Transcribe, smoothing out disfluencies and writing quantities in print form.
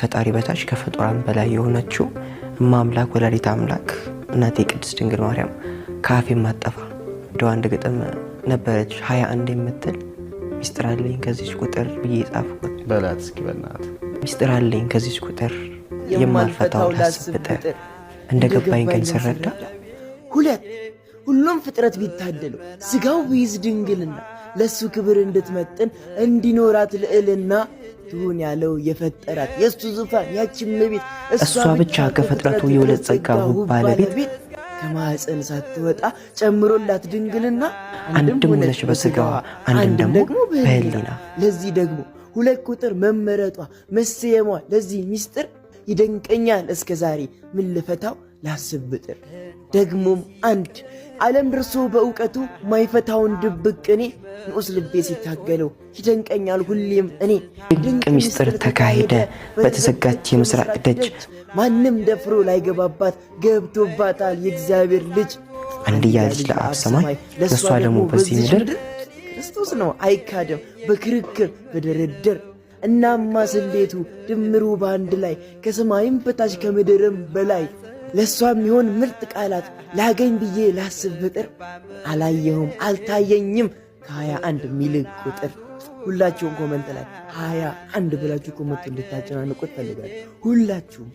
ፈጣሪ በታች ከፍጡራን በላይ የሆነችው እማ አምላክ፣ ወላዲተ አምላክ፣ እናቴ ቅድስት ድንግል ማርያም ከአፌ ማጠፋ እንደው አንድ ግጥም ነበረች፣ 21 የምትል፣ ሚስጥር አለኝ ከዚች ቁጥር ብዬ የጻፍኩት። በላት እስኪ በእናትህ። ሚስጥር አለኝ ከዚች ቁጥር የማልፈታው ላስብ ብጥር፣ እንደ ገባኝ ግን ስረዳ። ሁለት፣ ሁሉም ፍጥረት ቢታደለው ስጋው ቢይዝ ድንግልና፣ ለሱ ክብር እንድትመጥን እንዲኖራት ልዕልና ትሁን ያለው የፈጠራት የእሱ ዙፋን ያቺ እመቤት። እሷ ብቻ ከፍጥረቱ የሁለት ጸጋ ውብ ባለቤት፣ ከማዕፀን ሳትወጣ ጨምሮላት ድንግልና። አንድም ሆነች በስጋዋ አንድም ደግሞ በህሊና። ለዚህ ደግሞ 2 ቁጥር መመረጧ መሰየሟ ለዚህ ሚስጥር ይደንቀኛል እስከ ዛሬ፣ ምን ልፈታው ላስብ ብጥር። ደግሞም 1፣ ዓለም ደርሶ በእውቀቱ ማይፈታውን ድብቅ ቅኔ ንዑስ ልቤ ሲታገለው ይደንቀኛል ሁሌም እኔ። ድንቅ ሚስጥር ተካሄደ በተዘጋች የምስራቅ ደጅ፣ ማንም ደፍሮ ላይገባባት ገብቶባታል የእግዚአብሔር ልጅ። አንድያ ልጅ ለአብ ሰማይ ለእሷ ደግሞ በዚህ ምድር። ክርስቶስ ነው አይካድም በክርክር በድርድር። እናማ ስሌቱ ድምሩ በአንድ ላይ ከሰማይም በታች ከምድርም በላይ ለእሷ የሚሆን ምርጥ ቃላት ላገኝ ብዬ ላስብ ብጥር አላየሁም አልታየኝም ከ21 ሚልቅ ቁጥር። ሁላችሁም comment ላይ 21 ብላችሁ comment እንድታጨናንቁት ፈልጋለሁ። ሁላችሁም።